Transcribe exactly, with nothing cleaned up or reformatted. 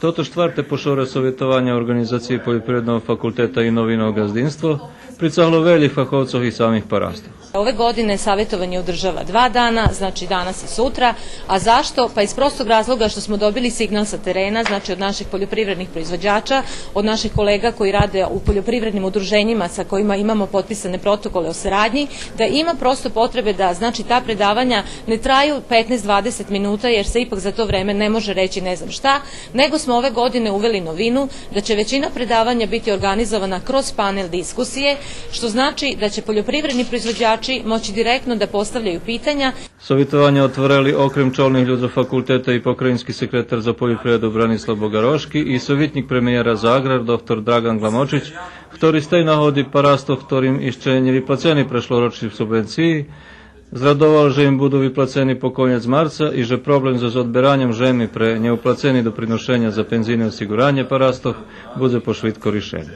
Тото штварте по шоре совитованє Орґанизациї Польопривредного факултета и Новиного ґаздинства прицагло велїх фаховцох и самих парастох. Ove godine savjetovanje održava dva dana, znači danas i sutra. A zašto? Pa iz prostog razloga što smo dobili signal sa terena, znači od naših poljoprivrednih proizvođača, od naših kolega koji rade u poljoprivrednim udruženjima sa kojima imamo potpisane protokole o saradnji, da ima prosto potrebe da, znači, ta predavanja ne traju petnaest, dvadeset minuta, jer se ipak za to vreme ne može reći ne znam šta, nego smo ove godine uveli novinu da će većina predavanja biti organizovana kroz panel diskusije, što znači da će poljoprivredni proizvođači moći direktno da postavljaju pitanja. Совитованє отворели окрем чолних людзох факултета и покраїнски секретар за польопривреду Бранислав Боґарошки и совитнїк премиєра за аґрар доктор Драґан Ґламочич, хтори з тей нагоди парастох, хторим ище нє виплацени прешлорочни субвенциї, зрадовал же им буду виплацени по конєц марца и же проблем зоз одбераньом жеми пре нєуплацени доприношеня за пензийне осиґуранє парастох будзе пошвидко ришени.